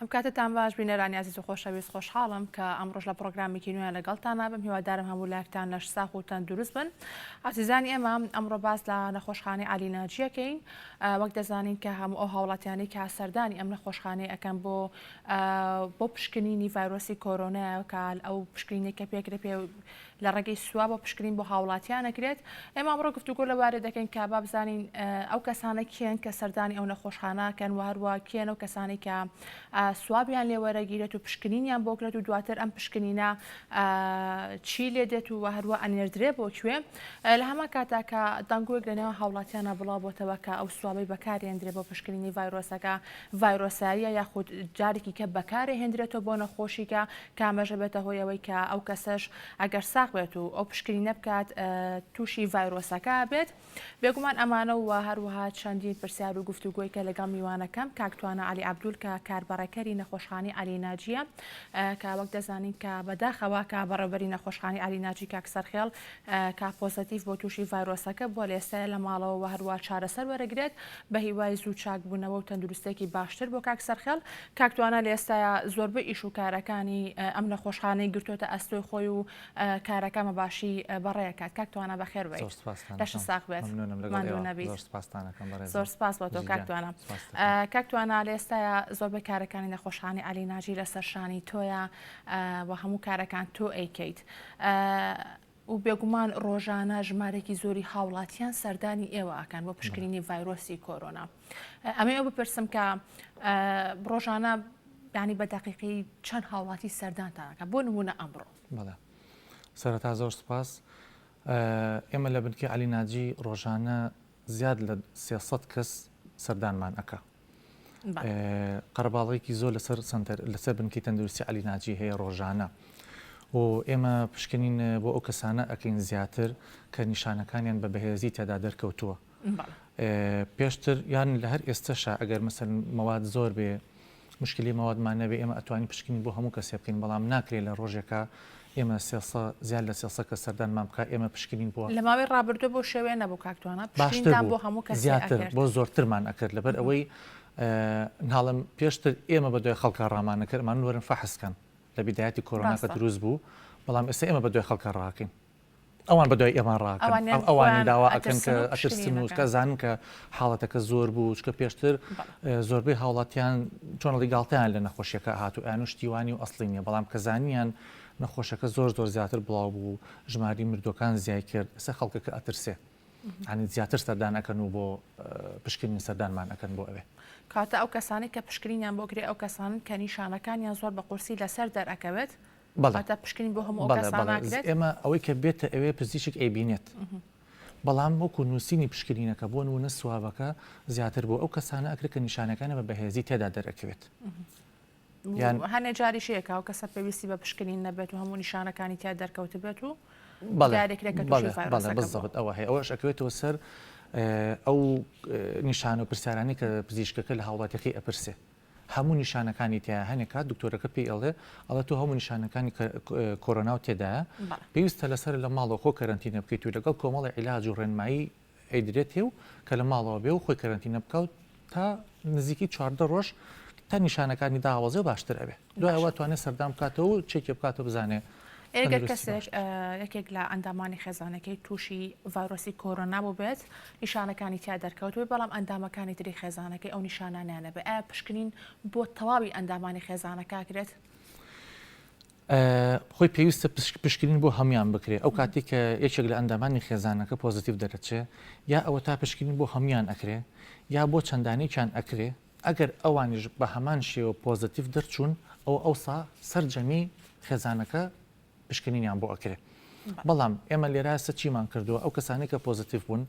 ئەم کاتەتان باش بینەرانی ئازیز و خۆشەویست خۆشحاڵم کە ئەمڕۆش لە پڕۆگرامێکی نوێ لەگەڵتان نابم هیوادارم هەموو لایەکتان لەش ساخ و تەندروست بن ئازیزانی ئێمە ئەمڕۆ باس لە نەخۆشخانەی عەلی ناجیەکەین وەک دەزانین کە هەموو ئەو هاوڵاتیانەی کە سەردانی ئەم نەخۆشخانەی ئەکەن بۆ بۆ پشکنینی ڤایرۆسی کۆرۆنایە کە ئەو پشکنینەی کە پێکرێ پێ لە ڕێگەی سواب بۆ پشکنین بۆ هاوڵاتیان ئەکرێت. ئێمە ئەمڕۆ گفتوگۆ لەبارەی دەکەین کە با بزانین ئەو کەسانە کێن کە سەردانی ئەو نەخۆشخانە ئەکەن و هەروە کێن ئەو کەسانەی کە سوابیان لێ وەرەگیرێت و پشکنینیان بۆ کرێت و دواتر ئەم پشکنینە چی لێ دێت و هەروە ئەنێردرێ بۆ کوێ. لە هەمان کاتا کە دەنگۆیەک لە نێوان هاوڵاتیانە بڵاو بۆتەوە کە ئەو سوابەی بەکارێندرێ بۆ پشکنینی ڤایرۆسەکە ڤایرۆساییە یاخود جارێکی کە بەکارێهێندرێتەوە بۆ نەخۆشیکە کە ئەمەش ئەبێتە هۆی ئەوەی کە ئەو کەسەش ئەگەر ساغ بێت و ئەو پشکنینە بکات تووشی ڤایرۆسەکە بێت. بێگومان ئەمانە و هەروەها چەندین پرسیار و گفتوگۆی کە لەگەڵ میوانەکەم کاک توانا عەلی عەبدول کە کاربەڕێکەری نەخۆشخانەی عەلی ناجیە کە وەک دەزانین کە بەداخەوە کە بەڕێوبەری نەخۆشخانەی عەلی ناجی کاک سەرخێڵ کە پۆزەتیڤ بۆ تووشی ڤایرۆسەکە بووە لە ئێستایا لە ماڵەوە و هەروەها چارەسەر وەرەگرێت بە هیوای زوو چاکبوونەوە و تەندروستێکی باشتر بۆ کاک سەرخێڵ. کاک توانا لە ئێستایا زۆربەی ئیش و کارەکانی ئەم نەخۆشخانەی گرتۆتە ئەستۆی خۆی و کارەکە بە باشی بەڕێ ئەکات. کاک توانا بەخێر بێیت. زۆر سپاستان لەشت ئەکەم. ساغ بێت. مەمنونم لەگەڵ ماندوو ئێوە. نەبیت. زۆر سپاستان ئەکەم بەڕێزم. زۆر سپاس بۆ تۆ ژیر کاک گیان. توانا. سپاست ئەکەم. کاک توانا لە ئێستایا زۆربەی کارەکانی نەخۆشخانەی عەلی ناجی لەسەر شانی تۆیە و هەموو کارەکان تۆ ئەیکەیت. و بێگومان ڕۆژانە ژمارەیەکی زۆری هاوڵاتیان سەردانی ئێوە ئەکەن بۆ پشکنینی ڤایرۆسی کۆرۆنا. ئەمەی ئەو بپرسم کە ڕۆژانە ینی بە دەقیقی چەند هاوڵاتی سەردانتان ئەکەن بۆ نمونە ئەمڕۆ؟ بەڵێ سەرەتا زۆر سپاس. ئێمە لە بنکەی عەلی ناجی ڕۆژانە زیاد لە 300 کەس سەردانمان ئەکا. قەرەباڵغێکی زۆر لەسەر سەنتەر لەسەر بنکەی تەندروستی عەلی ناجی هەیە ڕۆژانە و ئێمە پشکنین بۆ ئەو کەسانە ئەکەین زیاتر کە نیشانەکانیان بە بەهێزی تێدا دەرکەوتووە پێشتر یان لە هەر ئێستەشا ئەگەر مەسەن مەواد زۆر بێ مشکلی مەوادمان نەبێ ئێمە ئەتوانین پشکنین بۆ هەموو کەسێ بکەین بەڵام ناکرێت لە ڕۆژێکا ئێمە سێسە زیاد لە سێسە کە سەردانمان بکە ئێمە پشکنین بۆ لە ماوەی ڕابردوو بۆ شێوەیە نەبوو کاک توانا باشتر پشکنینتان بوو بۆ هەموو کەسێ زیاتر ئەکرد بۆ زۆرترمان ئەکرد لەبەر ئەوەی ناڵم پێشتر ئێمە بە دوای خەڵکا ڕامان نەکرد ئەمان وەرن فەحس کەن لە بیدایەتی کۆرۆنا کە ڕاستە. دروست بوو بەڵام ئێستا ئێمە بە دوای خەڵکا ڕاکەین ئەوان بە دوای ئێمە ڕاکەن ئەوانیان ئەوان خۆیان داوا ئەکەن ئەترسن کە و ئەترسن پشکنین و ئەکەن کە زانن کە حاڵەتەکە زۆر بوو چکە پێشتر بەڵێ. زۆربەی هاوڵاتیان چۆنڵی گاڵتەیان لە نەخۆشیەکە هات و ئەیان و شتیوانی و ئەسڵی نیە بەڵام کە زانیان نەخۆشەکە زۆر زۆر زیاتر بڵاو بوو ژماری مردوەکان زیای کرد ئێستا خەڵکەکە ئەترسێ ینی زیاتر سەردان ئەکەن و بۆ پشکنین سەردانمان ئەکەن بۆ ئەوێ. کەواتە ئەو کەسانەی کە پشکنینیان بۆ کرێ ئەو کەسانەن کە نیشانەکانیان زۆر بە قورسی لەسەر دەرئەکەوێت بەڵێ. واتە پشکنین بۆ هەموو ئەو بەڵێ کەسانە بەڵێ ئەکرێت؟ ئێمە ئەوەی کە بێتە ئەوێ پزیشک ئەیبینێت بەڵام وەکو نووسینی پشکنینەکە بۆ نموونە سوابەکە زیاتر بۆ ئەو کەسانە ئەکرێت کە نیشانەکانە بە بەهێزی تێدا دەرئەکەوێت. یان هەنێ جاریش هەیە کە ئەو کەسە پێویستی بە پشکنین نەبێت و هەموو نیشانەکانی تیا دەرکەوتبێت و دیارێکرێت کە تووشی ڤایرۆسەکە بووە. بالضبط ئەوە هەیە ئەوەش ئەکەوێتەوە سەر ئەو نیشانە و پرسیارانەی کە پزیشکەکە لە هاوڵاتیەکەی ئەپرسێ هەموو نیشانەکانی تیا هەنێک کات دکتۆرەکە پێی ئەڵێ ئەڵێ تۆ هەموو نیشانەکانی کۆرۆنا و تێدایە پێویستە لەسەر لە ماڵەوە خۆ کەرەنتینە بکەیت و لەگەڵ کۆمەڵی عیلاج و ڕێنمایی ئەیدرێتێ و کە لە ماڵەوە بێ و خۆی کەرەنتینە بکا و تا نزیکی 14 ڕۆژ تا نیشانەکانی داوەزێ و باشتر ئەبێ دوای ئەوە توانێت سەردان بکاتەوە و چێکێ بکاتەوە بزانێ ئەگەر کەسێک یەکێک لە ئەندامانی خێزانەکەی تووشی ڤایرۆسی کۆرۆنا بووبێت نیشانەکانی تیا دەرکەوتبێت بەڵام ئەندامەکانی تری خێزانەکەی ئەو نیشانانیان نەبێت ئایا پشکنین بۆ تەواوی ئەندامانی خێزانەکە ئەکرێت؟ خۆی پێویستە پشکنین بۆ هەموان بکرێت ئەو کاتی کە یەکێک لە ئەندامانی خێزانەکە پۆزیتیڤ دەرەچێ یا ئەوە تا پشکنین بۆ هەموان ئەکرێ یا بۆ چەندانێکیان ئەکرێ ئەگەر ئەوانیش بە هەمان شێوە پۆزیتیڤ دەرچوون ئەوە ئەوسا سەرجەمی خێزانەکە پشکنینیان بۆ ئەکرێ بەڵام ئێمە لێرە ئێستا چیمان کردووە ئەو کەسانەی کە پۆزیتیڤ بوون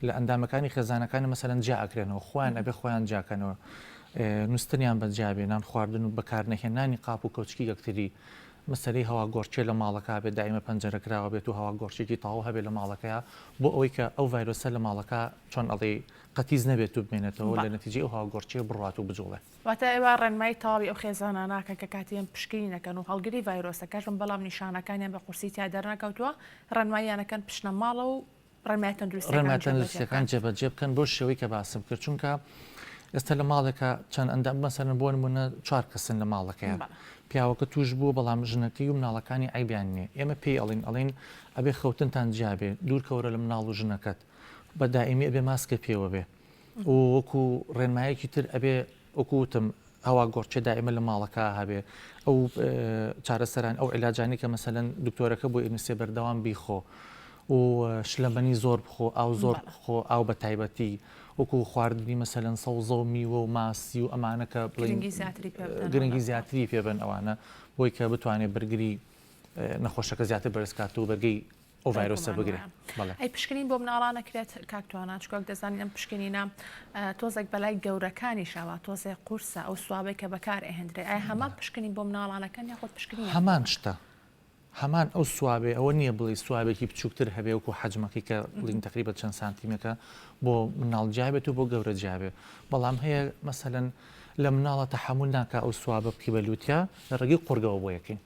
لە ئەندامەکانی خێزانەکانی مەسەلەن جیا ئەکرێنەوە خۆیان ئەبێ خۆیان جیاکەنەوە نووستنیان بە جیابێ نان خواردن و بەکارنەهێنانی قاپ و کەوچکی یەکتری مەسەلەی هەوا گۆڕکێ لە ماڵەکە بێت دائیمە پەنجەرە کراوە بێت و هەوا گۆڕکێکی تەواو هەبێت لە ماڵەکەیا بۆ ئەوەی کە ئەو ڤایرۆسە لە ماڵەکە چۆن ئەڵێی قەتیس نەبێت و بمێنێتەوە لە نەتیجەی ئەو هەوا گۆڕکێ بڕوات و بجوڵێ. واتە ئێوە ڕێنمایی تەواوی ئەو خێزانانە ئەکەن کە کاتیان پشکنین ئەکەن و هەڵگری ڤایرۆسەکەش بن بەڵام نیشانەکانیان بە قورسی تیا دەرنەکەوتووە ڕێنماییان ئەکەن بچنە ماڵەوە و ڕێنمایە تەندروستیەکان ڕێنمایە جێبەجێ تەندروستیەکان بکەن. جێبەجێ بکەن بەو شێوەی کە باسم کرد چونکە. ئێستا لە ماڵێکا چەند ئەندام مەسەلەن بۆ نمونە چوار کەسن لە ماڵەکەیان پیاوەکە توش بووە بەڵام ژنەکەی و مناڵەکانی عەیبیان نییە ئێمە پێی ئەڵین ئەڵین ئەبێ خەوتنتان جیا بێ دوور کەورە لە مناڵ و ژنەکەت بە دائیمی ئەبێ ماسکە پێوە بێ و وەکو ڕێنمایەکی تر ئەبێ وەکو وتم هەوا گۆڕچێ دائیمە لە ماڵەکە هەبێ ئەو چارەسەران ئەو عیلاجانی کە مەسەلەن دکتۆرەکە بۆی ئەنووسێ بەردەوام بیخۆ و شلەمەنی زۆر بخۆ ئاو زۆر بخۆ ئاو بە تایبەتی وەکو خواردنی مەسەلەن سەوزە و میوە و ماسی و ئەمانە کە بڵێین گرنگی زیاتری پێ بدەن گرنگی زیاتری پێ بن ئەوانە بۆی کە بتوانێت بەرگری نەخۆشەکە زیاتر بەرز کات و بەرگەی ئەو ڤایرۆسە بگرێ. بەڵێ. ئەی پشکنین بۆ مناڵان ئەکرێت کاک توانا چونکە وەک دەزانین ئەم پشکنینە تۆزێک بەلای گەورەکانیشەوە تۆزێک قورسە ئەو swab ەی کە بەکار ئەهێندرێ ئایا هەمان پشکنین بۆ مناڵانەکەن یاخود پشکنین هەمان شتە هەمان ئەو swab ێ ئەوە نییە بڵێی swab ێکی بچووکتر هەبێ وەکو حەجمەکەی کە بڵین تقریبا چەند سانتیمێکە بۆ مناڵ جیابێت و بۆ گەورە جیابێ بەڵام هەیە مەسەلەن لە مناڵە تەحەمول ناکا ئەو swab ە بکەی بە لوتیا لە ڕێگەی قوڕگەوە بۆ یەکەین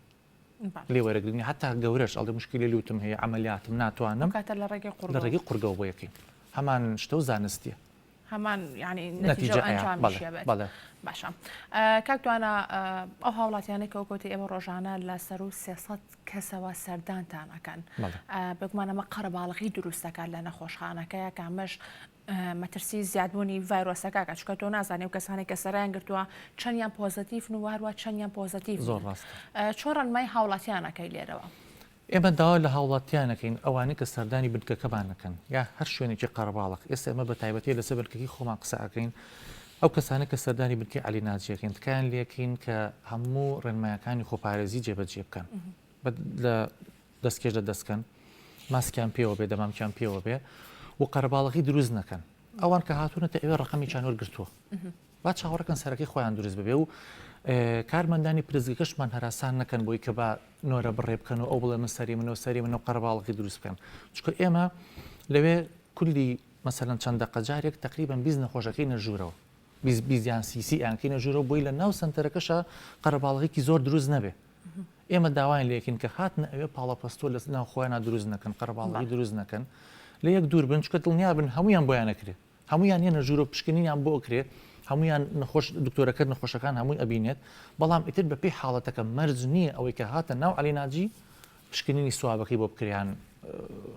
لێ وەرەگرنی حتا گەورەش ئەڵێ مشکلی لوتم هەیە عەمەلیاتم ناتوانم کاتە لە ڕێگەی لە ڕێگەی قوڕگەوە بۆ یەکەین هەمان شتە و زانستیە. هەمان یعنی نەتیجە ئەنجامیشی بێت. بەڵێ باشە کاک توانا ئەو هاوڵاتیانەی کە وەکوتی ئێوە ڕۆژانە لە سەرو 300 کەسەوە سەردانتان ئەکەن بێگومان ئەمە قەرەباڵغی دروست دەکات لە نەخۆشخانەکەیە کە ئەمەش مەترسی زیادبوونی ڤایرۆسەکە کە چونکە تۆ نازانێ و کەسانێک کە سەرایان گرتووە چەندیان پۆزەتیفن و هەروە چەندیان پۆزەتیف زۆر ڕاست چۆن ڕێنمای هاوڵاتیانەکەی لێرەوە؟ ئێمە داوا لە هاوڵاتیان ئەکەین ئەوانەی کە سەردانی بنکەکەمان ئەکەن یا هەر شوێنێکی قەرەباڵغ، ئێستا ئێمە بە تایبەتی لەسەر بنکەکەی خۆمان قسە ئەکەین، ئەو کەسانەی کە سەردانی بنکەی عەلی ناجی ئەکەین تکایان لێ ئەکەین کە هەموو ڕێنمایەکانی خۆپارێزی جێبەجێ بکەن، لە دەستکێش لە دەست کەن، ماسکیان پێوە بێ، دەمامکیان پێوە بێ و قەرەباڵغی دروست نەکەن. ئەوان کە هاتوونەتە ئەوێ ڕەقەمێکیان وەرگرتووە. با چاوەڕێکەن سەرەکەی خۆیان دروست ببێ و کارمەندانی پرسگەکەشمان هەراسان نەکەن بۆی کە با نۆرە بڕێ بکەن و ئەو بڵێ من سەری منە و سەری منە و قەرەباڵغی دروست بکەن چونکە ئێمە لەوێ کولی مەسەلەن چەند دەقە جارێک تقریبا 20 نەخۆشەکەی نەژوورەوە 20 20 یان سی سی ئەیانکەینە ژوورەوە بۆی لە ناو سەنتەرەکەشا قەرەباڵغێکی زۆر دروست نەبێ ئێمە داوایان لێکین کە هاتنە ئەوێ پاڵەپەستۆ لە ناو خۆیانە دروست نەکەن قەرەباڵغی دروست نەکەن لە یەک دوور بن چونکە دڵنیا بن هەمویان بۆیان نەکرێت هەموویان یەنە ژوورۆ پشکنینیان بۆ ئەکرێ هەموویان نەخۆش دکتۆرەکە نەخۆشەکان هەمووی ئەبینێت بەڵام ئیتر بەپێی حاڵەتەکە مەرج نییە ئەوەی کە هاتە ناو عەلی ناجی پشکنینی swab ەکەی بۆ بکرێ یان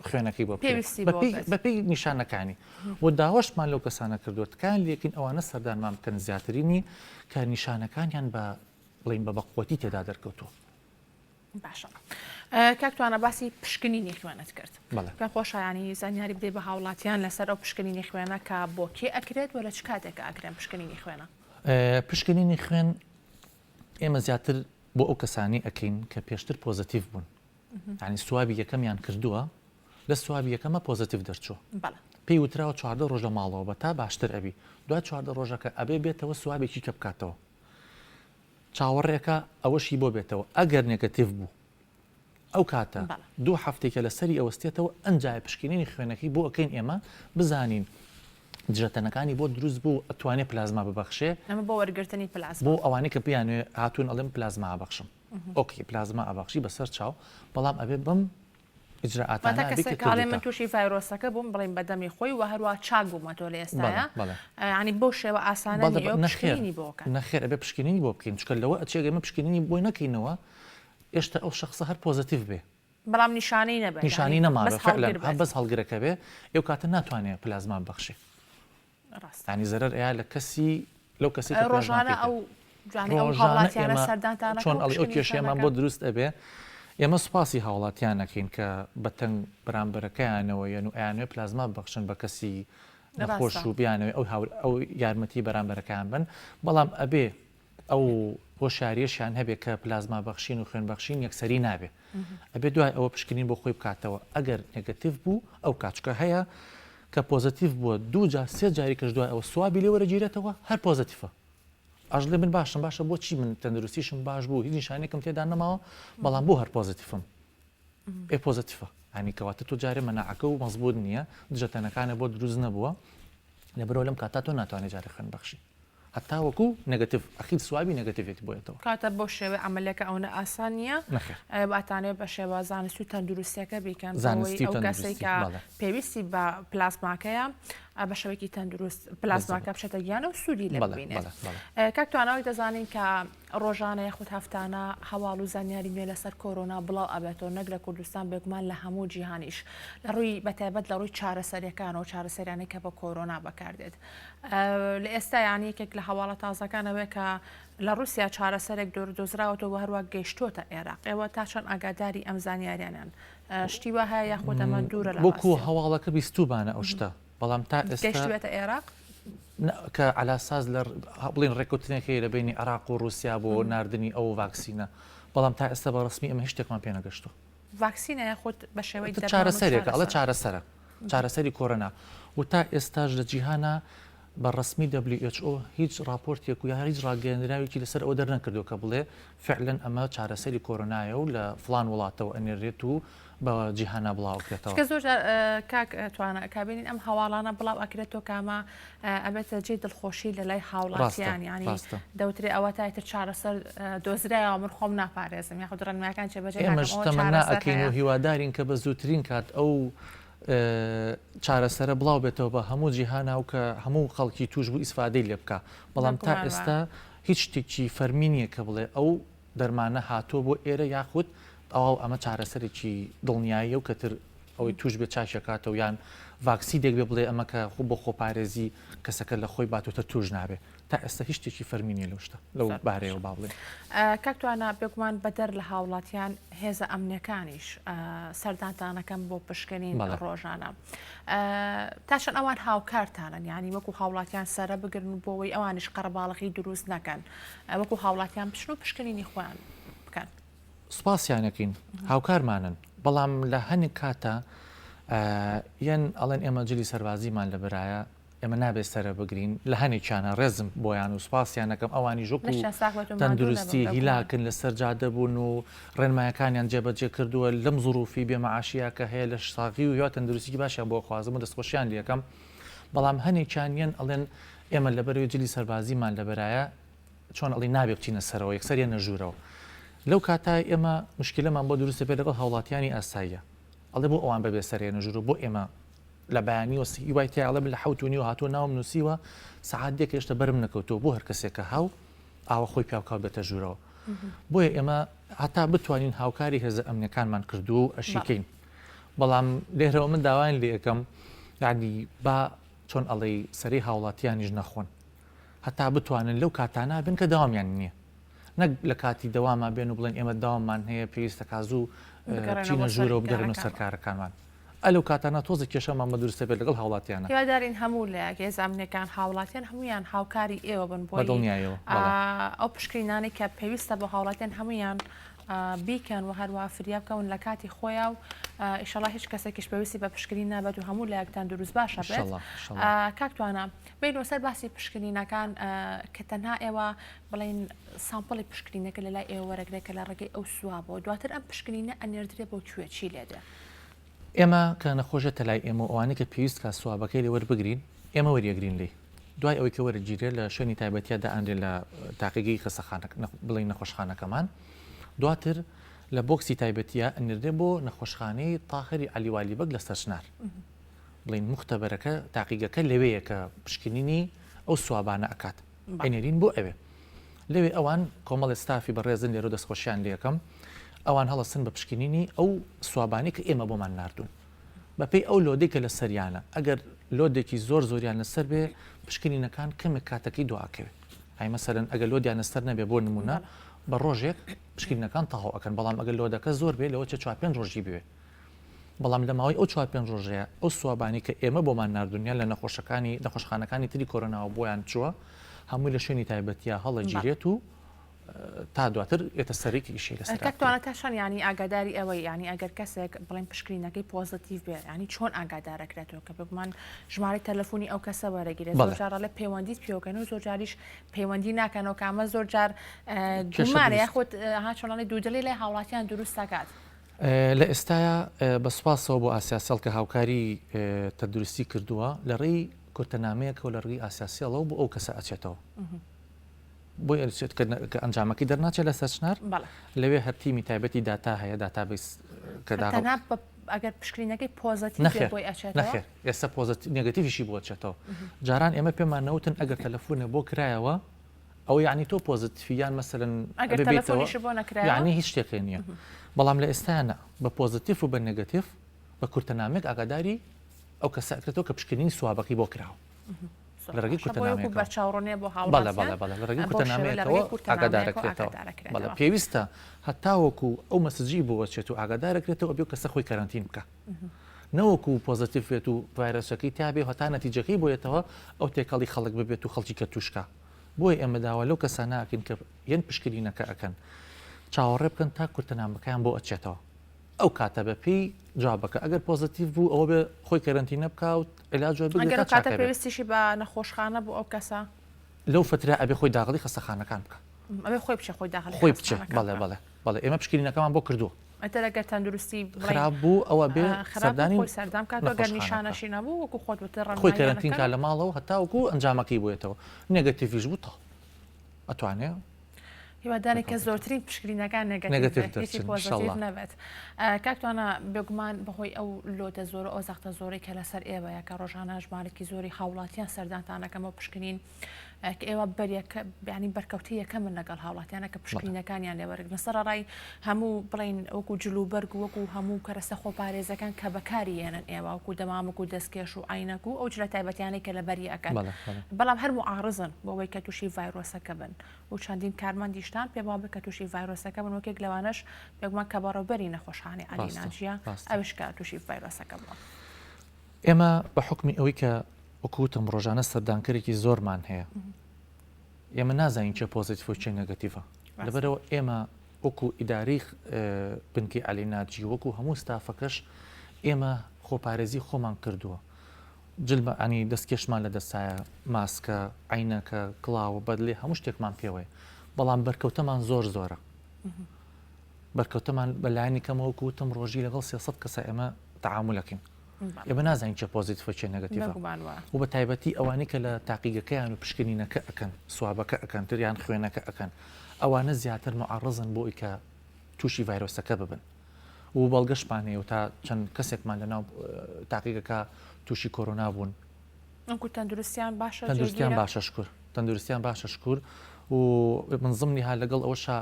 خوێنەکەی بۆ بکرێ پێویستی بۆ بەپێی بێت. بەپێی نیشانەکانی و داواشمان لەو کەسانە کردووە تکایان لێکەین ئەوانە سەردانمان بکەن زیاترینی کە نیشانەکانیان بە بڵێین بە بەقوەتی تێدا دەرکەوتووە. باشە کاک توانا باسی پشکنینی خوێنت کرد پێم خۆشە ینی زانیاری بدەی بە هاوڵاتیان لەسەر ئەو پشکنینی خوێنە کە بۆ کێ ئەکرێت و لە چ کاتێک ئاکرێن پشکنینی خوێنە؟ پشکنینی خوێن ئێمە زیاتر بۆ ئەو کەسانی ئەکەین کە پێشتر پۆزەتیڤ بوون ینی swab ی یەکەمیان کردووە لە swab ی یەکەمە پۆزەتیڤ دەرچووە پێی وتراوە 14 ڕۆژ لە ماڵەوە بە تا باشتر ئەبی دوای 14 ڕۆژەکە ئەبێ بێتەوە swab ێکی کە بکاتەوە چاوەڕێکە ئەوەشی بۆ بێتەوە ئەگەر نێگەتیڤ بوو ئەو کاتە دوو هەفتەیکە لەسەری ئەوەستێتەوە ئەنجا پشکنینی خوێنەکەی بۆ ئەکەین ئێمە بزانین دژەتەنەکانی بۆ دروست بوو ئەتوانێ پلازما ببەخشێ ئەمە بۆ وەرگرتنی پلازما بۆ ئەوانەی کە بیانوێ هاتوون ئەڵێم پلازما ئەبەخشم okay پلازما ئەبەخشی بەسەر چاو بەڵام ئەبێ بەم ئیجرائاتانە واتە کەسێک کە ئەڵێ من تووشی ڤایرۆسەکە بووم بڵێین بە دەمی خۆی و هەروا چاک بوومەتەوە لە ئێستایا یانی بەو شێوە ئاسانە نییە ئەوە پشکنینی بۆ بکەن. نەخێر ئەبێ پشکنینی بۆ بکەین چونکە لەوە ئەچێ ئێمە پشکنینی بۆی نەکەینەوە ئێشتا ئەو شەخسە هەر پۆزەتیڤ بێ. بەڵام نیشانەی نەبێت نیشانەی نەمابێ فعلا هەر بەس هەڵگرەکە بێ ئەو کاتە ناتوانێ پلازما ببەخشێ. ڕاستە. یانی زەرەر ئەیا لە کەسی لەو کەسەی کە پلازما ڕۆژانە پێی ئەو جوانی ئەو ڕۆژانە هاوڵاتیانە ئێمە سەردانتان چۆن ئەکەن و ئەڵێ ئەو پشکنینتان کێشەیەمان بۆ ئەکەن؟ دروست ئەبێ ئێمە سوپاسی هاوڵاتیان ئەکەین کە بە تەنگ بەرامبەرەکەیانەوە یەن و ئەیانەوێ پلازما ببەخشن بە کەسی نەخۆش ڕاستە. و بیانەوێ ئەو هاور ئەو یارمەتی بەرامبەرەکەیان بەن بەڵام ئەبێ ئەو هۆشیاریەشیان هەبێ کە پلازما بەخشین و خوێن بەخشین یەکسەری نابێ ئەبێ دوای ئەوە پشکنین بۆ خۆی بکاتەوە ئەگەر نێگەتیڤ بوو ئەو کات چونکە هەیە کە پۆزەتیڤ بووە دوو جار سێ جاری کەش دوای ئەوە swab ی لێ وەرەگیرێتەوە هەر پۆزەتیفە ئەژڵێ من باشم باشە بۆچی من تەندروستیشم باش بوو هیچ نیشانێکم تێدا نەماوە بەڵام بۆ هەر پۆزەتیفم ئێ پۆزەتیفە ینی کەواتە تۆ جارێ مەناعەکە و مەزبوط نییە دژەتەنەکانە بۆ دروست نەبووە لەبەرەوە لەم کاتا تۆ ناتوانێت جارێ خوێن بەخشی هەتاوەکو نێگەتیڤ ئەخیر swab ی نێگەتیڤێتی بۆ یەتەوە. کەواتە بەو شێوەی عەمەلیەکە ئەونە ئاسان نیە نەخێر. ئەتانەوێت بە شێوە زانستی و تەندروستیەکە بیکەن بۆ ئەوەی زانستی و ئەو کەسەی تەندروستی کە بەڵێ. پێویستی بە پلازماکەیە. بە شێوەیەکی تەندروست پلازماکە بچێتە گیانە و سوودی لێ ببینێت. کاک توانا وەک دەزانین کە ڕۆژانە یاخود هەفتانە هەواڵ و زانیاری نوێ لەسەر کۆرۆنا بڵاو ئەبێتەوە نەک لە کوردستان بێگومان لە هەموو جیهانیش لە ڕووی بەتایبەت لە ڕووی چارەسەریەکانەوە چارەسەریانەی کە بە کۆرۆنا بەکاردێت لە ئێستا یان یەکێک لە هەواڵە تازەکان ئەوەیە کە لە ڕوسیا چارەسەرێک دۆزراوەتەوە و هەروە گەیشتۆتە عێراق ئێوە تا چەند ئاگاداری ئەم زانیاریانەن شتی وا هەیە یاخود ئەمە دوورە لە وەکو هەواڵەکە بیستوومانە ئەو شتە بەڵام تا ئێستا گەیشتوێتە عێراق؟ کە عەلاساس لە بڵێن ڕێککەوتنێک هەیە لە بەینی عێراق و ڕووسیا بۆ ناردنی ئەو ڤاکسینە بەڵام تا ئێستا بە ڕەسمی ئێمە هیچ شتێکمان پێ نەگەشتووە. ڤاکسینە یاخود بە شێوەی دەرمان و چارەسەرێکە ئەڵێ چارەسەرە چارەسەری کۆرۆنا و تا ئێستاش لە جیهانا بە ڕەسمی WHO هیچ ڕاپۆرتێک و یا هیچ ڕاگەیەندراوێکی لەسەر ئەوە دەرنەکردووە کە بڵێ فعلەن ئەمە چارەسەری کۆرۆنایە و لە فڵان وڵاتەوە ئەنێرێت و بە جیهانا بڵاوکرێتەوە. چونکە زۆر جار کاک توانا کە بینین ئەم هەواڵانە بڵاو ئەکرێتەوە کە ئەمە ئەبێتە جێی دڵخۆشی لە لای هاوڵاتیان یانی دەوترێ ئەوە تا ئیتر چارەسەر دۆزرایەوە من خۆم ناپارێزم یاخود ڕێنمایەکان جێبەجێ ناکەم ئێمەش ئەوە تەمەنا چارەسەر ئەکەین هەیە. و هیوادارین کە بە زووترین کات ئەو چارەسەرە بڵاو بێتەوە بە هەموو جیهانا و کە هەموو خەڵکی تووشبوو ئیسفادەی لێ بکا بەڵام تا بێگومان وایە. ئێستا هیچ شتێکی فەرمی نییە کە بڵێ ئەو دەرمانە هاتووە بۆ ئێرە یاخود تەواو ئەمە چارەسەرێکی دڵنیاییە و کەتر ئەوەی توش بێت چاکی ئەکاتەوە یان ڤاکسینێک بێ بڵێ ئەمە کە خۆ بۆ خۆپارێزی کەسەکە لە خۆی باتوتە توش نابێ تا ئێستا هیچ شتێکی فەرمی نییە لەو شتە لەو بارەیەوە با بڵێین. کاک توانا بێگومان بەدەر لە هاوڵاتیان هێزە ئەمنیەکانیش سەردانتان ئەکەن بۆ پشکنین ڕۆژانە تا چەند ئەوان هاوکارتانن یانی وەکو هاوڵاتیان سەرە بگرن و بۆ ئەوەی ئەوانیش قەرەباڵغی دروست نەکەن وەکو هاوڵاتیان بچن و پشکنینی خۆیان بکەن. سوپاسیان ئەکەین هاوکارمانن بەڵام لە هەنێک کاتا یەن ئەڵێن ئێمە جلی سەربازیمان لە برایە ئێمە نابێت سەرە بگرین لە هەنێکیانە ڕێزم بۆیان و سوپاسیان ئەکەم ئەوانیش وەکو لەشیان ساغ بێت و ماندوو نەبن تەندروستی بێگومان. هیلاکن لەسەر جادە بوون و ڕێنمایەکانیان جێبەجێ کردووە لەم زروفی بێ مەعاشیە کە هەیە لەش ساغی و هیوا تەندروستیکی باشیان بۆ ئەخوازم و دەستخۆشیان لێ ئەکەم بەڵام هەنێکیان یەن ئەڵێن ئێمە لەبەرەوەی جلی سەربازیمان لەبەرایە چۆن ئەڵی نابێ بچینە سەرەوە یەکسەر یەنە ژوورەوە لەو کاتە ئێمە مشکلەمان بۆ دروست دەبێت لەگەڵ هاوڵاتیانی ئاساییە ئەڵێ بۆ ئەوان بەبێ سەر یەنە ژوورەوە بۆ ئێمە لە بەیانیەوە هیوای تیا ئەڵێ من لە حەوت و نیوە هاتووە ناوم نووسیوە سەعات دێک هێشتا بەرم نەکەوتووە بۆ هەر کەسێکە هاو ئاوە خۆی پیاوکاو بێتە ژوورەوە بۆیە ئێمە هەتا بتوانین هاوکاری هێزە ئەمنیەکانمان کردووە و ئەشیکەین بەڵام لێرەوە من داوایان لێ ئەکەم یعنی با چۆن ئەڵێی سەرەی هاوڵاتیانیش نەخۆن هەتا بتوانن لەو کاتانە بن کە دەوامیان نییە نەک لە کاتی دەواما بێن و بڵێن ئێمە دەواممان هەیە پێویستە کا زوو بچینە ژوورەوە بگەڕێنەوە سەر کارەکانمان ئە لەو کاتانە تۆزێک کێشەمان بە دروستە بێت لەگەڵ هاوڵاتیانە. هیوادارین هەموو لایەک هێزە ئەمنیەکان هاوڵاتیان هەموویان هاوکاری ئێوە بن بۆی بەدڵنیایەوە بەڵێ. ئەو پشکنینانەی کە پێویستە بۆ هاوڵاتیان هەموویان بیکەن و هەروەها فریا بکەون لە کاتی خۆیا و ئیشەڵا هیچ کەسێکیش پێویستی بە پشکنین نابێت و هەموو لایەک تەندروست باشە بێت کاک توانا بینەوە سەر باسی پشکنینەکان کە تەنها ئێوە بڵین sample ی پشکنینەکە لە لای ئێوە وەرەگرێت کە لە ڕێگەی ئەو swab ەوە دواتر ئەم پشکنینە ئەنێردرێ بۆ کوێ چی لێ دێ؟ ئێمە کە نەخۆش دێتە لای ئێمە و ئەوانەی کە پێویست کا swab ەکەی لێ وەربگرین ئێمە وەریەگرین لێی دوای ئەوەی کە وەرگیرێ لە شوێنی تایبەتیا دائەنرێ لە تاقیگەی خەسەخانە بڵێین نەخۆشخانەکەمان دواتر لە box ی تایبەتیا ئەنێردرێ بۆ نەخۆشخانەی تاهری عەلی والی بەگ لە سەرچنار بڵێین موختەبەرەکە تاقیگەکە لەوێیە کە پشکنینی ئەو swab انە ئەکات ئەینێرین بۆ ئەوێ لەوێ ئەوان کۆمەڵێ ستافی بەڕێزن لێرە دەستخۆشیان لێکەم ئەوان هەڵەسن بە پشکنینی ئەو swab انەی کە ئێمە بۆمان ناردوون بەپێی ئەو load ەی کە لەسەریانە ئەگەر load ێکی زۆر زۆریان لەسەر بێ پشکنینەکان کەمێک کاتەکەی دواکەوێ ئەی مەسەلەن ئەگەر load یان لەسەر نەبێ بۆ نمونە بە ڕۆژێک پشکنینەکان تەواو ئەکەن بەڵام ئەگەر load ەکە زۆر بێ لەوە چێ چوار پێنج ڕۆژی بوێ بەڵام لە ماوەی ئەو چوار پێنج ڕۆژەیە ئەو swab انەی کە ئێمە بۆمان ناردوون یان لە نەخۆشەکانی نەخۆشخانەکانی تری کۆرۆناوە بۆیان چووە هەمووی لە شوێنی تایبەتیا هەڵەگیرێت و تا دواتر ێتە سەری کە ئیشی لەسەر کاک توانا تا چەند یانی ئاگاداری ئەوەی یانی ئەگەر کەسێک بڵێن پشکنینەکەی positive بێ یانی چۆن ئاگادارەکرێتەوە کە بێگومان ژمارەی تەلەفۆنی ئەو کەسە وەرەگیرێت زۆر جار ئەڵێ پەیوەندیت پێوەکەن و زۆر جاریش پەیوەندی ناکەنەوە کە ئەمە زۆر جار گومانە یاخود ها چۆن ئەڵێ دوودڵی لای هاوڵاتیان دروست دەکات. لە ئێستایا بە سوپاسەوە بۆ ئاسیاسێڵ کە هاوکاری تەندروستی کردووە لە ڕێی کورتەنامەیەکەوە لە ڕێی ئاسیاسێڵەوە بۆ ئەو کەسە ئەچێتەوە. بۆی ئەچێت کە ئەنجامەکەی دەرناچێت لە سەرچنار لەوێ هەر تیمی تایبەتی داتا هەیە database کە تەنها بە. ئەگەر پشکنینەکەی positive بێت بۆی ئەچێتەوە؟ نەخێر ئێستا positive negative یشی بۆ ئەچێتەوە جاران ئێمە پێمان نەوتن ئەگەر تەلەفونە بۆ کرایەوە ئەوە یعنی تۆ positive ی یان مەسەلەن ئەگەر تەلەفۆنیشی بۆ نەکرایەوە یعنی هیچ شتێکی نییە بەڵام لە ئێستا نا بە positive و بە negative بە کورتەنامێک ئاگاداری ئەو کەسە ئەکرێتەوە کە پشکنینی swab ەکەی بۆ کراوە لە ڕێگەی کورتەنامەیەکەوە بەرچاوڕوونیە بۆ هاوڵاتیان بەڵێ بەڵێ بەڵێ لە ڕێگەی کورتەنامەیەکەوە ئاگادارەکرێتەوە بەڵێ پێویستە هەتاوەکو ئەو message ی بۆ ئەچێت و ئاگادارەکرێتەوە ئەبێ ئەو کەسە خۆی کەرەنتین بکا نەوەکو positive بێت و ڤایرەسەکەی تیابێ و هەتا نەتیجەکەی بۆ یەتەوە ئەو تێکەڵی خەڵک ببێت و خەڵکی کە تووشکا بۆیە ئێمە داوا لەو کەسانە ئەکەین کە یەن پشکنینەکە ئەکەن چاوەڕێ بکەن تا کورتەنامەکەیان بۆ ئەچێتەوە ئەو کاتە بە پێی جوابەکە ئەگەر positive بوو ئەوە بێ خۆی کەرەنتینە بکا و عیلاج وەربگرێت ئەگەر تا ئەو کاتە چاکە بێت. پێویستیشی بە نەخۆشخانە بوو ئەو کەسە؟ لەو فترە ئەبێ خۆی داغڵی خەستەخانەکان بکا. ئەبێ خۆی بچێ خۆی داخلی خۆی بچێ خەستەخانەکان بەڵێ بکا. بەڵێ بەڵێ ئێمە پشکنینەکەمان بۆ کردووە. ئیتر ئەگەر تەندروستی بڵێین خراپ بوو ئەوە بێ خراپ بوو سەردانی خۆی سەردان بکات و ئەگەر نەخۆشخانە بکا. نیشانەشی نەبوو وەکوو خۆت وتت خۆی ڕێنماییان کەرەنتین ئەکەن کا و. لە ماڵەوە هەتاوەکوو ئەنجامەکەی بۆ یەتەوە negative یش بوو تەواو ئەتوانێ هیوادارین کە زۆرترین پشکنینەکان negative بێت هیچی positive نەبێت کاک توانا بێگومان بەهۆی ئەو load ە زۆر ئەو زەختە زۆرەی کە لەسەر ئێوەیە کە ڕۆژانە ژمارێکی زۆری هاوڵاتیان سەردانتان ئەکەن بۆ پشکنین کە ئێوە بەریەکە بیانی بەرکەوتەی یەکەمن لەگەڵ هاوڵاتیانە کە پشکنینەکانیان لێوەرگن سەرەڕای هەموو بڵین وەکو جل و بەرگ وەکو هەموو کەرەسە خۆپارێزەکان کە بەکاری یێنن ئێوە وەکو دەمامک و دەستکێش و عینەک و ئەو جلە تایبەتیانەی کە لەبەری ئەکەن بەڵام هەر معارزن بۆ ئەوەی کە تووشی ڤایرۆسەکە بن و چەندین کارمەندیشتان پێ وابێ کە تووشی ڤایرۆسەکە بن وەکێک لەوانەش بێگومان کە بەڕێوبەری نەخۆشخانەی عەلی ناجیە ئەویش کە تووشی ڤایرۆسەکە بووە. ئێمە بە حوکمی ئەوەی کە وەکو وتم ڕۆژانە سەردانکەرێکی زۆرمان هەیە ئێمە نازانین کێ positive و کێ negative ە لەبەرەوە ئێمە وەکو ئیدارەی بنکەی عەلی ناجی وەکو هەموو ستافەکەش ئێمە خۆپارێزی خۆمان کردووە جل بە عنی دەستکێشمان لە دەستایە ماسکە عینەکە کڵاوە بەدلێ هەموو شتێکمان پێوەیە بەڵام بەرکەوتەمان زۆر زۆرە بەرکەوتەمان بە لایەنی کەمەوە وەکو وتم ڕۆژی لەگەڵ 300 کەسە ئێمە تەعامولەکەین ئێمە نازانین کێ positive ە کێ negative ە و بە تایبەتی ئەوانەی کە لە تاقیگەکەیان و پشکنینەکە ئەکەن swab ەکە ئەکەن تریان خوێنەکە ئەکەن ئەوانە زیاتر معرضن بۆ ئەوی کە تووشی ڤایرۆسەکە ببن و بەڵگەشمان هەیە و تا چەند کەسێکمان لە ناو تاقیگەکە تووشی کۆرۆنا بوون. ئەنکو تەندروستیان باشە تەندروستیان باشە شکر تەندروستیان باشە شکر و من ضمنی ها لەگەڵ ئەوەشا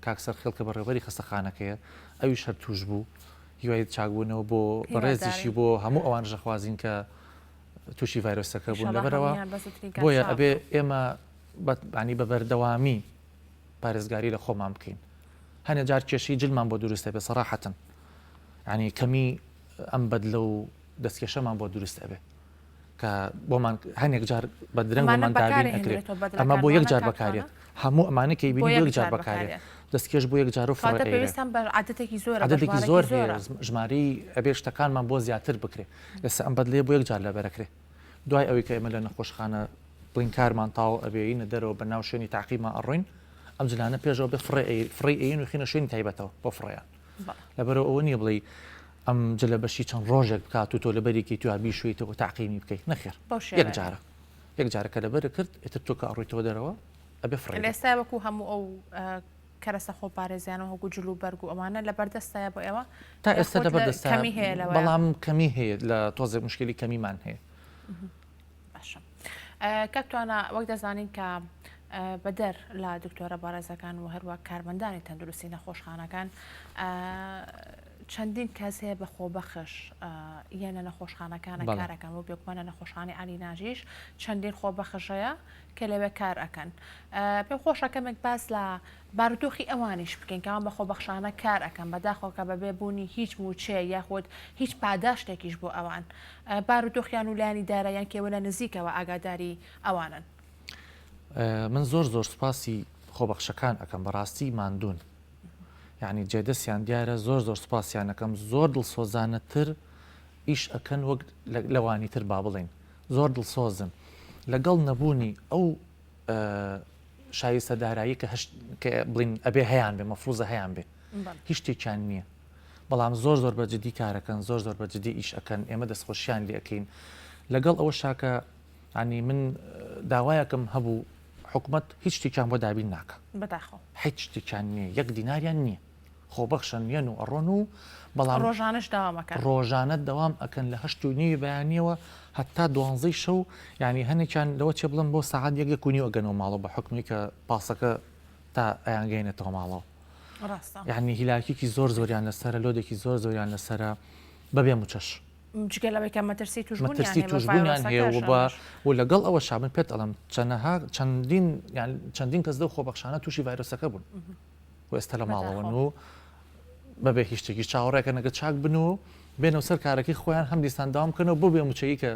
کاک سەرخێڵ کە بەڕێوەبەری خەستەخانەکەیە ئەویش هەر تووش بوو هیوای چاکبوونەوە بۆ بەڕێزیشی بۆ هەموو ئەوانەش ئەخوازین کە تووشی ڤایرۆسەکە بوون لەبەرەوە بۆیە ئەبێ ئێمە بەتبانی بە بەردەوامی پارێزگاری لە خۆمان بکەین هەنێ جار کێشەی جلمان بۆ دروست ئەبێ سەراحەتەن یعنی کەمی ئەم بەدلە و دەستکێشەمان بۆ دروست ئەبێ کە بۆمان هەنێک جار بە درەنگ بۆمان دابین ئەکرێت ئەمە بۆ یەک جار بەکارێت هەموو ئەمانە کەی بینی بۆ یەک جار بەکارێت دەستکێش بۆ یەک جار و فڕێ پێویستان بە عادەتێکی زۆر عادەتێکی زۆر هەیە ژمارەی ئەبێ شتەکانمان بۆ زیاتر بکرێت ئێستا ئەم بەدلەیە بۆ یەک جار لەبەرەکرێ دوای ئەوەی کە ئێمە لە نەخۆشخانە بڵین کارمان تاو ئەبێینە دەرەوە بە ناو شوێنی تاقیمان ئەڕۆین ئەم جلانە پێشەوە بێ فڕێ فڕێی ئەین و خینە شوێنی تایبەتەوە بۆ فڕێیان لەبەرەوە ئەوە نییە بڵێ ئەم جلە بەشی چەند ڕۆژێک بکات و تۆ لەبەرێکی تو بیشویتەوە تاقیمی بکەیت نەخێر یەک جارە یەک جارە کە لەبەر کرد ئیتر تۆ کە ئەڕۆیتەوە دەرەوە ئەبێ فڕێ ئێستا وەکو هەموو ئەو کەرەسە خۆپارێزیان و هەگو جل و بەرگ و ئەوانە لە بەردەستایە بۆ ئێوە تا ئێستا لە بەردەستە کەمی هەیە لەوە بەڵام کەمی هەیە لە تۆزێک مشکلی کەمیمان هەیە باشە کاک توانا وەک دەزانین کە بەدەر لە دکتۆرە بەڕێزەکان و هەروە کارمەندانی تەندروستی نەخۆشخانەکان چەندین کەس هەیە بە خۆبەخش یان لە نەخۆشخانەکانە کارەکەن و بێگومان لە نەخۆشخانی علی ناژیش چەندین خۆبەخش هەیە کە لەوێ کار ئەکەن پێم خۆشە کەمێک باس لە بارودۆخی ئەوانیش بکەین کە ئەوان بە خۆبەخشانە کار ئەکەن بەداخەوە کە بەبێ بوونی هیچ مووچەیەک یاخود هیچ پاداشتێکیش بۆ ئەوان بارودۆخیان و لایەنی داراییان کێوە لە نزیکەوە ئاگاداری ئەوانن. من زۆر زۆر سوپاسی خۆبەخشەکان ئەکەم بەڕاستی ماندوون یعنی جێدەستیان دیارە زۆر زۆر سوپاسیان ئەکەم زۆر دڵسۆزانەتر ئیش ئەکەن وەک لەوانی تر با بڵێین زۆر دڵسۆزن لەگەڵ نەبوونی ئەو شایستە دارایی کە هەشت کە بڵین ئەبێ هەیان بێ مەفروزە هەیان بێ هیچ شتێکیان نییە بەڵام زۆر زۆر بە جدی کارەکەن زۆر زۆر بە جدی ئیش ئەکەن ئێمە دەستخۆشیان لێ ئەکەین لەگەڵ ئەوە شاکە ینی من داوایەکم هەبوو حکومت هیچ شتێکیان بۆ دابین ناکە بەداخەوە هیچ شتێکیان نییە یەک دیناریان نییە. خۆبەخشن یەن و ئەڕۆن و بەڵام ڕۆژانەش دەوام ئەکەن. ڕۆژانە دەوام ئەکەن لە هەشت و نیوی بەیانیەوە هەتا دوانزەی شەو یانی هەنێکیان لەوە چێ بڵێم بۆ سەعات یەک یەک و نیو ئەگەنەوە ماڵەوە بە حوکمی کە پاسەکە تا ئەیانگەینێتەوە ماڵەوە. ڕاستە. یانی هیلاکیکی زۆر زۆریان لەسەرە لۆدێکی زۆر زۆریان لەسەرە بەبێ موچەش. جگە لەوەی کە مەترسی توشبوونیان مەترسی هەیە بە توشبوونیان هەیە و ڤایرۆسەکەش بە ئەمەش. و لەگەڵ ئەوەشا من پێت ئەڵێم چەنەها چەندین یان چەندین کەس لەو خۆبەخشانە تووشی ڤایرۆسەکە بوون. و ئێستا لە ماڵەوەن و بەبێ هیچ شتێکیش چاوەڕێکەن ئەگەر چاک بن و بێنەوە سەر کارەکەی خۆیان هەم دیسان داوام بکەنەوە بۆ بێ موچەیی کە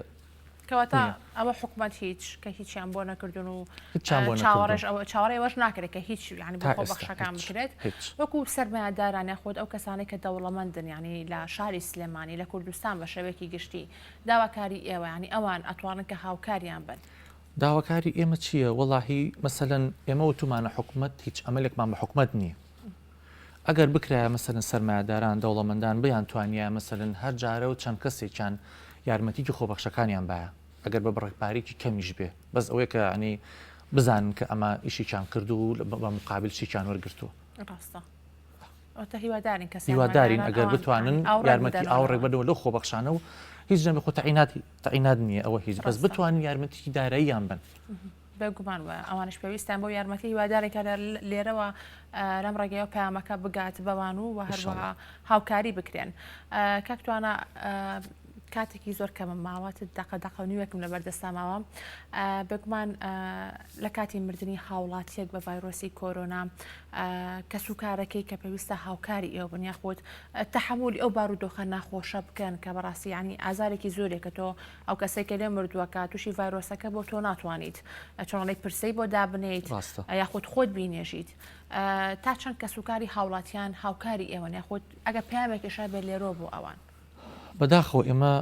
کەواتە ئەوە حکومەت هیچ کە هیچیان بۆ نەکردون و هیچیان بۆ چاوەڕێش ئەوە چاوەڕێ ئەوەش ناکرێت کە هیچ یعنی بۆ خۆبەخشەکان بکرێت وەکو سەرمایەداران یاخود ئەو کەسانەی کە دەوڵەمەندن یعنی لە شاری سلێمانی لە کوردستان بە شێوەیەکی گشتی داواکاری ئێوە یعنی ئەوان ئەتوانن کە هاوکاریان بن. داواکاری ئێمە چییە؟ وەڵاهی مەسەلەن ئێمە وتومانە حکومەت هیچ ئەمەلێکمان بە حکومەت نییە. ئەگەر بکرایە مەسەلەن سەرمایەداران دەوڵەمەندان بیانتوانیایە مەسەلەن هەر جارە و چەند کەسێکیان یارمەتیی خۆبەخشەکانیان بایە ئەگەر بە بڕێک پارێکی کەمیش بێ بەس ئەوەیە کە ینی بزانن کە ئەمە ئیشێکیان کردو و بە مقابل شتێکیان وەرگرتووە. ڕاستە. ئەوەتە هیوادارین کە هیوادارین سەرمایەداران ئەگەر ئەوان بتوانن یانی ئاوڕێک یارمەتی بدەنەوە ئاوڕێک لەوان. بەنەوە لەو خۆبەخشانە و هیچ نەبێ خۆ تەعینات تەعینات نییە ئەوە هیچ بەس ڕاستە. بتوانن یارمەتیی داراییان بەن. بێگومان وایە ئەوانیش پێویستیان بەو یارمەتی هیوادارین کە لێرەوە لەم ڕێگەیەوە پەیامەکە بگات بەوان و ئینشاڵڵا. هەروەها هاوکاری بکرێن. کاک توانا کاتێکی زۆر کەمم ماوە دەقە دەقە و نیوێکم لەبەر دەستا ماوە بێگومان لە کاتی مردنی هاوڵاتیەک بە ڤایرۆسی کۆرۆنا کەسوکارەکەی کە پێویستە هاوکاری ئێوە بن یاخود تەحەمولی ئەو بارودۆخە ناخۆشە بکەن کە بەڕاستی یعنی ئازارێکی زۆرێکە تۆ ئەو کەسێک کە لێ مردووەکە تووشی ڤایرۆسەکە بۆ تۆ ناتوانیت چۆنڵی پرسەی بۆ دابنیت یاخود خۆت بینێژیت تا چەند کەسوکاری هاوڵاتیان هاوکاری ئێوەن یاخود ئەگە پەیامێکیش هەبێت لێرەوە بۆ ئەوان. بەداخەوە ئێمە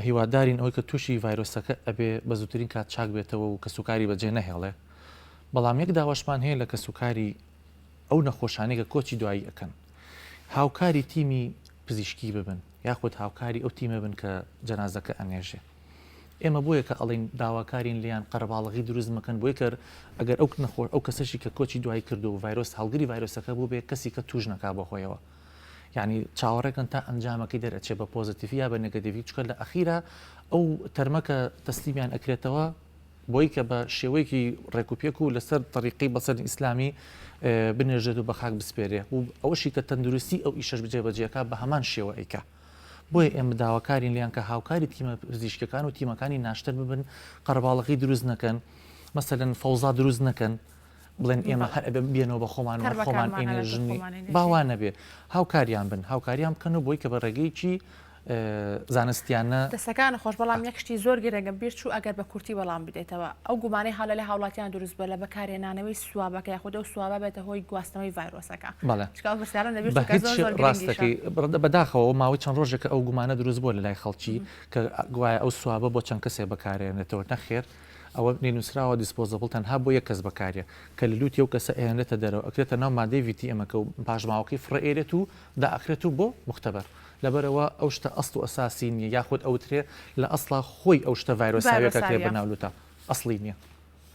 هیوادارین ئەوەی کە تووشی ڤایرۆسەکە ئەبێ بە زووترین کات چاک بێتەوە و کەسوکاری بەجێ نەهێڵێ بەڵام یەک داواشمان هەیە لە کەسوکاری ئەو نەخۆشانەی کە کۆچی دوایی ئەکەن هاوکاری تیمی پزیشکی ببن یاخود هاوکاری ئەو تیمە بن کە جەنازەکە ئەنێژێ ئێمە بۆیە کە ئەڵین داواکارین لیان قەرەباڵغی دروست مەکەن بۆیە کە ئەگەر ئەو نەخۆش ئەو کەسەشی کە کۆچی دوایی کردو و ڤایرۆس هەڵگری ڤایرۆسەکە بوو بێ کەسی کە توش نەکا بەهۆیەوە یانی چاوەڕێکەن تا ئەنجامەکەی دەرئەچێ بە پۆزەتیڤی یا بە نێگەتیڤی چونکە لە ئەخیرا ئەو تەرمە کە تەسلیمیان ئەکرێتەوە بۆی کە بە شێوەیەکی ڕێکوپێک و لەسەر تەریقی بەسەر ئیسلامی بنێژێت و بە خاک بسپێرێ و ئەوەشی کە تەندروستی ئەو ئیشەش بجێبەجێکا بە هەمان شێوە ئەیکا بۆیە ئێمە داواکارین لیان کە هاوکاری تیمە پزیشکەکان و تیمەکانی ناشتن ببن قەرەباڵغی دروست نەکەن مەسەلەن فەوزا دروست نەکەن بڵێن ئێمە هەر ئەبێ بێنەوە بە خۆمان و هەر خۆمان ئەینێژنی با وا نەبێ هاوکاریان بن هاوکاریان بکەن و بۆی کە بە ڕێگەیەکی زانستیانە دەستەکانت خۆش بەڵام یەک شتی زۆر گرنگم بیر چوو ئەگەر بە کورتی وەڵام بدەیتەوە ئەو گومانەی هاڵە لە هاوڵاتیان دروست بووە لە بەکارهێنانەوەی سوابەکە یاخود ئەو سوابە بێتە هۆی گواستنەوەی ڤایرۆسەکە بەڵێ چونکە ئەو پرسیارەم لە بیر بە چوو کە هیچ زۆر زۆر گرنگیشە ڕاستەکەی بەداخەوە ماوەی چەند ڕۆژێکە ئەو گومانە دروست بووە لە لای خەڵکی کە گوایە ئەو سوابە بۆ چەند کەسێک بەکارێنێتەوە نەخێر ئەوە نینوسراوە disposable تەنها بۆ یەک کەس بەکاریە کە لە لوتی ئەو کەسە ئەیەنرێتە دەرەوە ئەکرێتە ناو مادەی VTM ەکە و پاشماوەکەی فڕێ ئێرێت و دائەخرێت و بۆ مختبر لەبەرئەوە ئەو شتە ئەسڵ و ئەساسی نیە یاخود ئەوترێ لە ئەسڵا خۆی ئەو شتە ڤایرۆساویەکە ئەکرێ بە ناو لوتا ئەسڵی نیە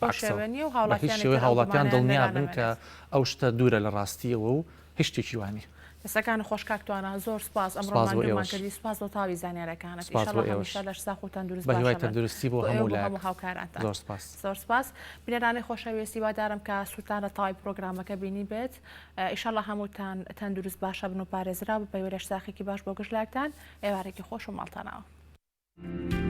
بەو شێوە نیە و بە هیچ هاوڵاتیانی شێوەی تر ئەو هاوڵاتیان گومانەیان دڵنیا لەلا بن کە نامێنێت. ئەو شتە دوورە لە ڕاستیەوە و هیچ شتێکی وا نیە. دەستەکانت خۆش کاک توانا زۆر سوپاس ئەمڕۆ سوپاس بۆ ماندوومان ئێوەش. کردی سوپاس بۆ تەواوی زانیارەکانت سوپاس بۆ ئیشەڵا ئێوەش. هەمیشە لەش ساخ و تەندروست بە هیوای باشە بن تەندروستی بۆ بۆ ئێوە هەموو بۆ لایەک. هەموو هاوکارانتان. زۆر سوپاس. زۆر سوپاس بینەرانی خۆشەویست هیوادارم کە سوودتان لە تەواوی پرۆگرامەکە بینی بێت ئیشەڵا هەمووتان تەندروست باشە بن و پارێزراو بن بە هیوای لەش ساخێکی باش بۆ گشت لایەکتان ئێوارێکی خۆش و ماڵتان ئاوا.